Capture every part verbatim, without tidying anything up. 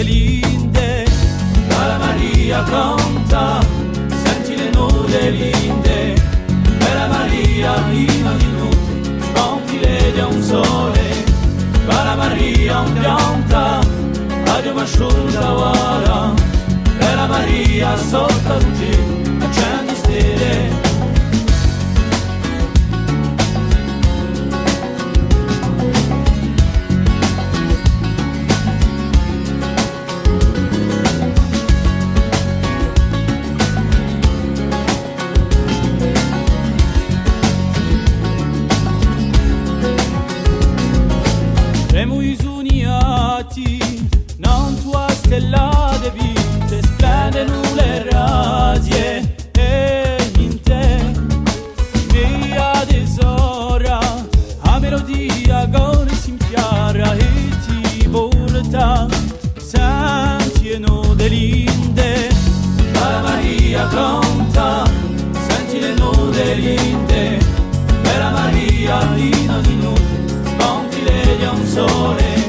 linde. Bella Maria, canta, senti le note linde. Bella Maria, in ogni note, sponti l'elia un sole. Bella Maria, un pianta, a Diu m'asciuta avara. Bella Maria, sottu à u celu, accendi stelle. Semu i suniati, nantu à stella di vita, splendenu le razzie è in te. Mia tesora, a melodia chì si infiara è ti porta, senti e note linde. Bella Maria, canta, senti le note linde. Bella Maria, in ogni note, sponti l'elia un sole.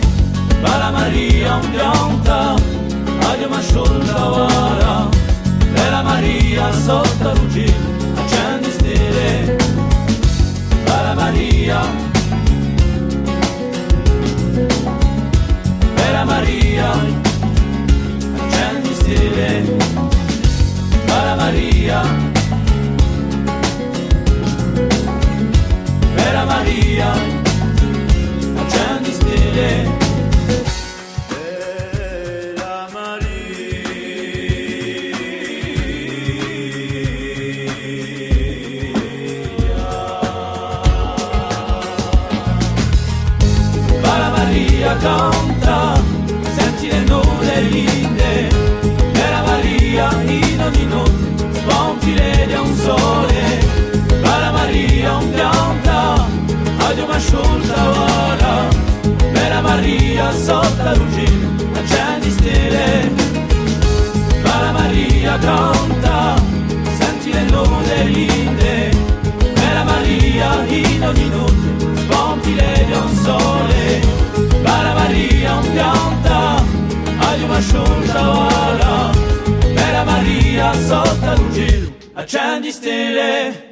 Bella Maria, un pianta, a Diu m'asciuta avara. Bella Maria, sottu à u celu, accendi stelle. Bella Maria, Bella Maria, accendi stelle. Bella Maria, Bella Maria, accendi stelle. Bella Maria. Bella Maria, canta, senti le note linde. Bella Maria, in ogni note, sponti l'elia un sole. Bella Maria, un pianta, a Diu m'asciuta avara. Bella Maria, sottu à u celu, accendi stelle. Bella Maria, canta, senti le note linde. Bella Maria, in ogni note, sponti l'elia un sole. Bella Maria, un pianta, a Diu m'asciuta avara. Bella Maria, sottu à u celu, accendi stelle.